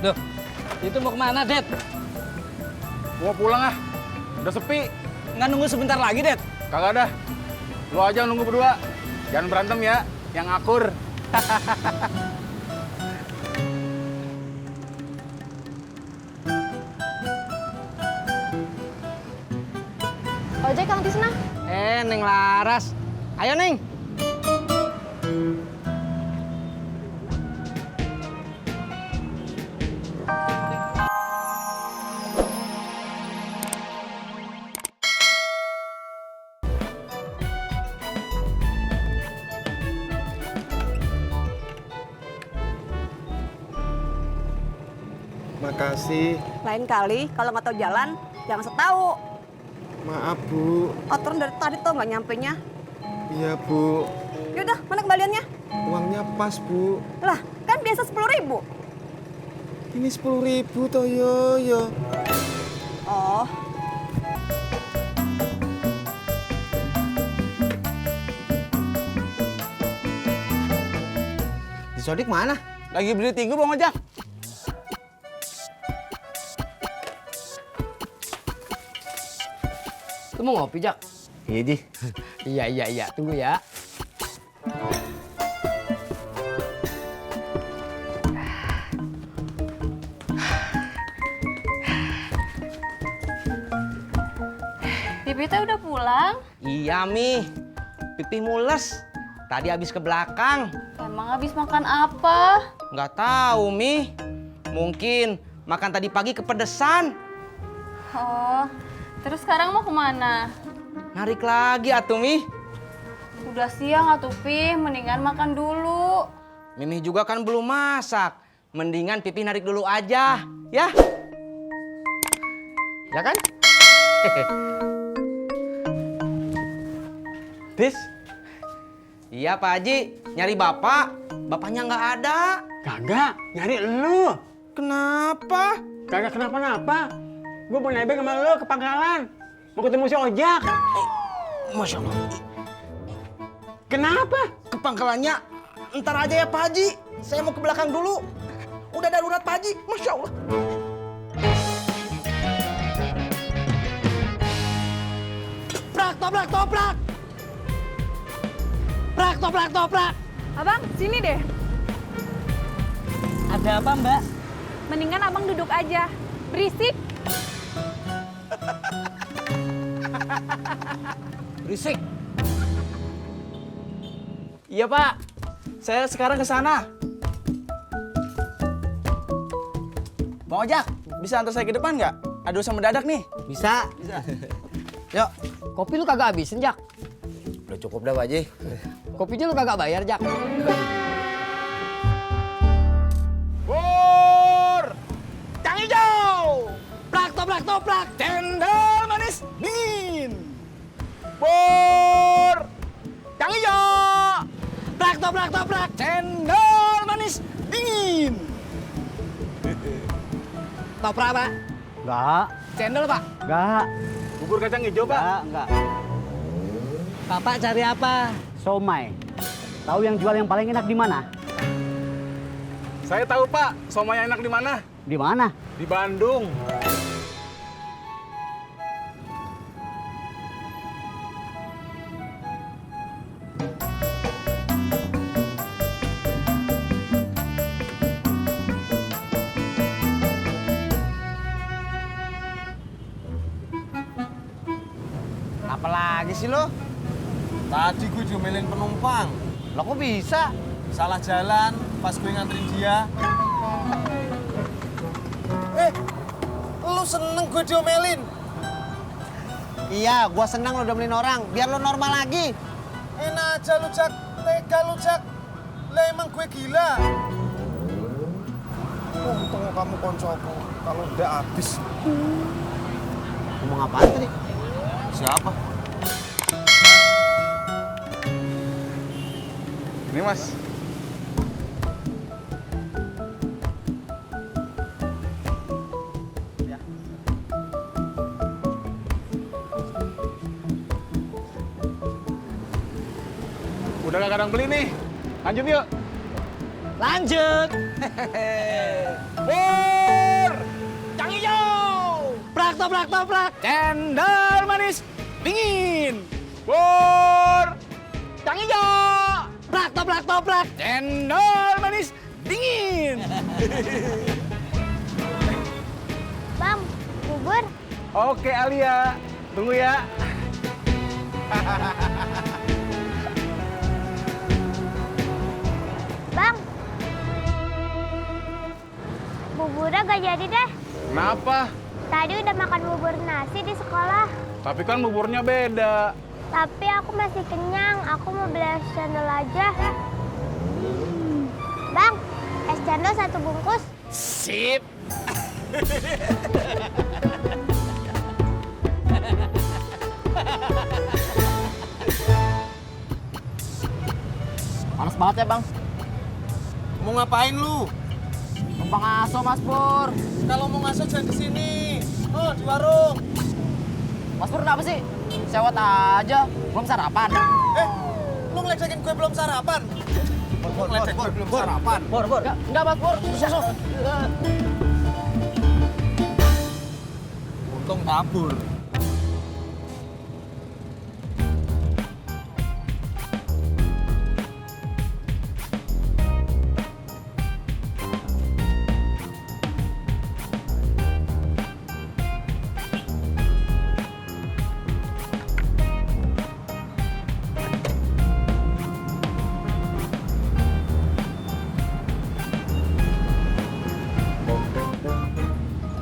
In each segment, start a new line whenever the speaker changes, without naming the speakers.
Loh, itu mau kemana, Det?
Gua pulang ah. Udah sepi.
Nggak nunggu sebentar lagi, Det?
Kagak dah. Lu aja yang nunggu berdua. Jangan berantem ya. Yang akur.
Ojek Kang Tisna.
Neng Laras. Ayo, Neng.
Makasih.
Lain kali kalau nggak tahu jalan, jangan setahu.
Maaf, Bu.
Aturan dari tadi tuh nggak nyampenya.
Iya, Bu.
Yaudah, mana kembaliannya?
Uangnya pas, Bu.
Lah, kan biasa 10.000.
Ini 10.000 toh, yo.
Oh,
Si Sodik mana? Lagi beli tinggu, Bang Ojak. Lu mau ngopi, Jak? Iya, Ji. Iya. Tunggu ya.
Pipi teh udah pulang?
Iya, Mi. Pipi mules. Tadi habis ke belakang.
Emang habis makan apa?
Nggak tahu, Mi. Mungkin makan tadi pagi kepedesan.
Oh, terus sekarang mau kemana?
Narik lagi atuh, Mi.
Udah siang atuh, Pi. Mendingan makan dulu.
Mimi juga kan belum masak. Mendingan Pipi narik dulu aja, ya? Ya kan? Tis? Iya, Pak Haji. Nyari Bapak. Bapaknya nggak ada.
Kagak, nyari elu.
Kenapa?
Kagak kenapa-napa. Gue mau nebeng sama lu ke pangkalan. Mau ketemu si Ojak.
Masya Allah.
Kenapa?
Ke pangkalannya ntar aja ya, Pak Haji. Saya mau ke belakang dulu. Udah darurat, Pak Haji. Masya Allah. Prak, toprak, toprak. Prak, toprak, toprak.
abang, sini deh.
Ada apa, Mbak?
Mendingan abang duduk aja. Berisik.
Berisik. Iya, Pak. Saya sekarang ke sana. Bang Ojak, bisa antar saya ke depan nggak? Ada urusan mendadak nih.
Bisa.
Yuk.
Kopi lu kagak habisin, Jak?
Udah cukup dah, Pak Haji.
Kopinya lu kagak bayar, Jak?
Pur! Cang hijau! Plak, toprak, toprak! Cendol manis dingin! Pur! Cang hijau! Plak, toprak, toprak! Cendol manis dingin! Toprak, Pak?
Enggak.
Cendol, Pak?
Enggak.
Bubur kacang hijau, Pak.
Enggak. Bapak cari apa? Somai. Tahu yang jual yang paling enak di mana?
Saya tahu, Pak. Somai yang enak di mana?
Di mana?
Di Bandung.
Apa lagi sih lo?
Tadi gue diomelin penumpang.
Lo kok bisa?
Salah jalan pas gue nganterin dia. Lu seneng gue diomelin?
Iya, gua senang lo domelin orang. Biar lo normal lagi.
Enak aja lu, Jak. Tega lu, Jak. Lah emang gue gila. Untung kamu koncoku. Kalau udah habis.
Ngomong apaan tadi?
Siapa?
Ini, Mas. Udah gak kadang beli nih. Lanjut yuk.
Lanjut. Bur, cang hijau. Prak toprak, cendol manis dingin. Bur, cang hijau. Prak toprak, cendol manis dingin.
Bang, bubur.
Oke Alia, tunggu ya.
Bang, buburnya gak jadi deh.
Kenapa?
Tadi udah makan bubur nasi di sekolah.
Tapi kan buburnya beda.
Tapi aku masih kenyang. Aku mau beli es cendol aja. Bang, es cendol 1 bungkus.
Sip.
Panas banget ya, Bang.
Mau ngapain lu?
Numpang aso, Mas Pur.
Kalau mau ngaso jangan kesini. Oh, di warung.
Mas Pur kenapa sih? Sewot aja, belum sarapan.
Lu ngeledekin gue belum sarapan? Ngeledek gue belum sarapan.
Pur. Enggak, Mas Pur. Susu.
Untung kabur.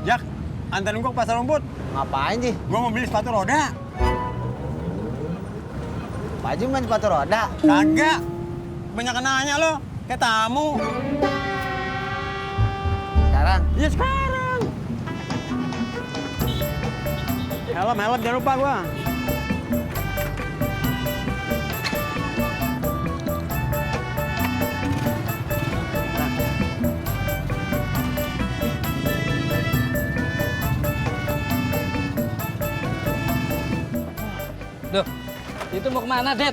Jak, anterin gua ke pasar rumput.
Ngapain sih?
Gua mau beli sepatu roda.
Pak Haji main sepatu roda.
Kagak. Banyak nanya lo, kayak tamu.
Sekarang?
Iya sekarang. Helm jangan lupa gua.
Duh, itu mau kemana, Det?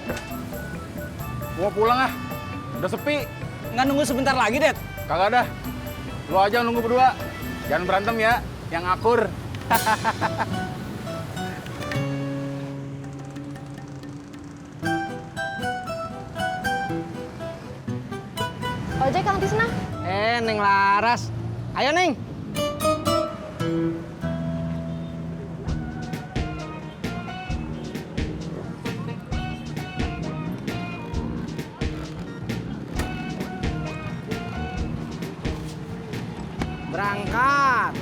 Gua pulang ah. Udah sepi.
Nggak nunggu sebentar lagi, Det?
Kagak dah. Lu aja yang nunggu berdua. Jangan berantem ya, yang akur.
Ojek Kang Tisna.
Neng Laras. Ayo, Neng. Berangkat.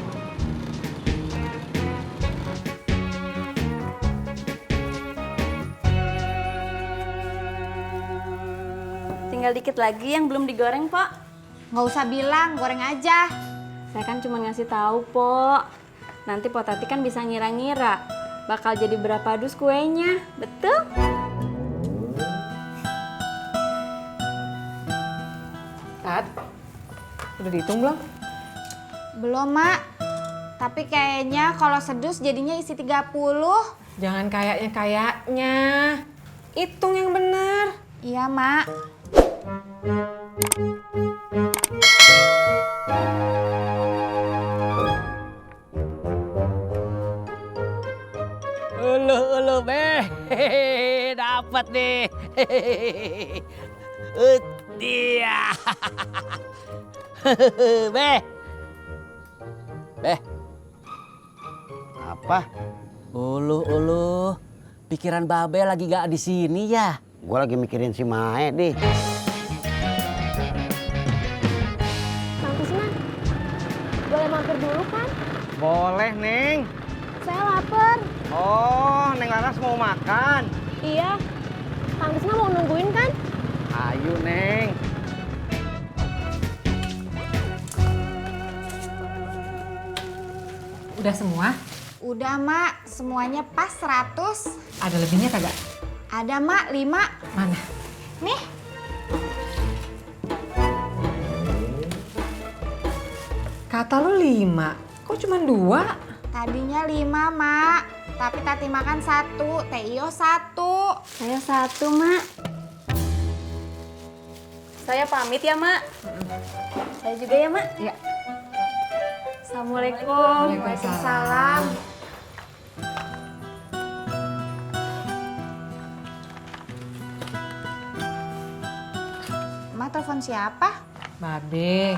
Tinggal dikit lagi yang belum digoreng, Pok.
Nggak usah bilang, goreng aja.
Saya kan cuma ngasih tahu, Pok. Nanti Pok Tati kan bisa ngira-ngira bakal jadi berapa dus kuenya. Betul?
Tat, udah dihitung belum?
Belum, Mak. Tapi kayaknya kalau sedus jadinya isi 30.
Jangan kayaknya. Hitung yang benar.
Iya, Mak.
Ulu, Beh. Dapat nih. Dia. Beh. Apa? Ulu. Pikiran Babe lagi gak di sini ya? Gua lagi mikirin si Mae deh.
Kang Tisna, boleh mampir dulu kan?
Boleh, Neng.
Saya lapar.
Oh, Neng Laras mau makan.
Iya. Kang Tisna mau nungguin kan?
Ayo, Neng.
Udah semua?
Udah, Mak. Semuanya pas 100.
Ada lebihnya kagak?
Ada, Mak, 5.
Mana?
Nih.
Kata lu 5. Kok cuma 2?
Tadinya 5, Mak. Tapi Tati makan 1, Teh Iyo 1.
Saya 1, Mak. Saya pamit ya, Mak. Saya juga ya, Mak.
Iya.
Assalamualaikum.
Waalaikumsalam. Ma telepon siapa?
Babe,